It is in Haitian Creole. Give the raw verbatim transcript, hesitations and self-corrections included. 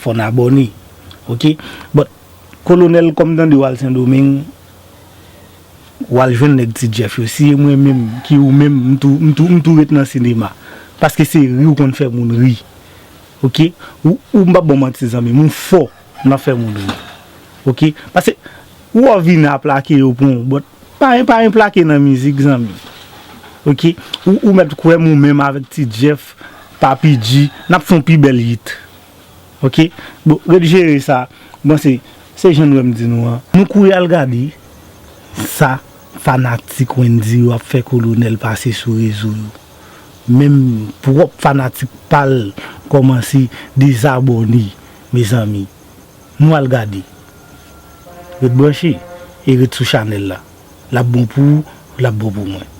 fò n abòne. Oke? But, Kolonèl, kòm tande w al Sendomeng, w al jwenn nèg Ti Jeff yo. Si e mwen menm ki ou menm, m tou, m tou, m tou ret nan sinema. Paske se ri w konn fè moun ri. Oke? Ou, ou m p ap ba w manti, zanmi m, ou fò nan fè moun ri. Oke? Paske ou wè w vini a plake yo pou w, but pa gen, pa gen plake nan mizik, zanmi. Oke? Ou, ou mèt kwè m, ou menm avèk Ti Jeff, Papi G, n ap fè yon pi bèl hit. Oke? Bon, ret jere sa. Bon, se, se jan nou wè m di nou an. Nou kouri al gade sa fanatik Wendyy yo ap fè Kolonèl pase sou rezo yo. Menm pwòp fanatik pa l kòmanse dezabòne, mezanmi. Nou al gade. Ret branche e ret sou chanèl la. L ap bon pou ou, l ap bon pou mwen.